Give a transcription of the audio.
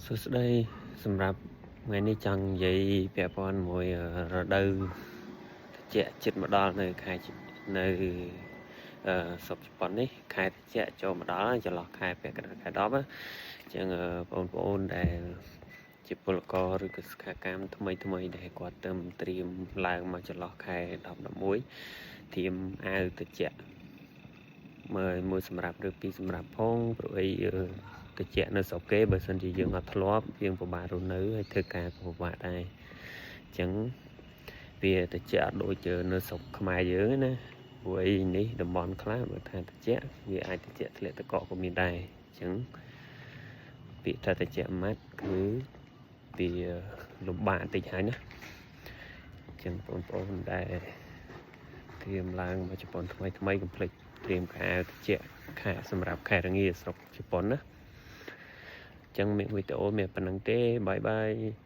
សួស្តីសម្រាប់ថ្ងៃនេះចង់និយាយពាក់ព័ន្ធមួយរដូវត្រជាក់ជិតមកដល់នៅខែនៅអឺស្រុកជប៉ុននេះខែត្រជាក់ចូលមកដល់ចន្លោះខែពាក់កណ្ដាលខែ10ណាអញ្ចឹងបងប្អូនដែលជាពលករឬក៏សិក្ខាកាមថ្មីថ្មីដែលគាត់ទៅត្រៀមឡើងមកចន្លោះខែ10 11ត្រៀមអាវត្រជាក់មើលមួយសម្រាប់ឬពីរសម្រាប់ផងព្រោះអីត្រជាក់នៅស្រុកគេបើសិនជាយើងអត់ធ្លាប់យើងពិបាករស់នៅហើយធ្វើការក៏ពិបាកដែរអញ្ចឹងវាត្រជាក់អត់ដូចនៅស្រុកខ្មែរយើងណាព្រោះអីនេះតំបន់ខ្លះបើថាត្រជាក់វាអាចត្រជាក់ធ្លាក់ទឹកកកក៏មានដែរអញ្ចឹងពាក្យថាត្រជាក់ម៉ាត់គឺវាលំបាកតិចហើយណាអញ្ចឹងបងប្អូនដែលត្រៀមឡើងមកជប៉ុនថ្មីថ្មីកុំភ្លេចត្រៀមខោអាវត្រជាក់ខែសម្រាប់ខែរងាស្រុកជប៉ុនណាអញ្ចឹងមានវីដេអូមានប៉ុណ្ណឹងទេbye bye.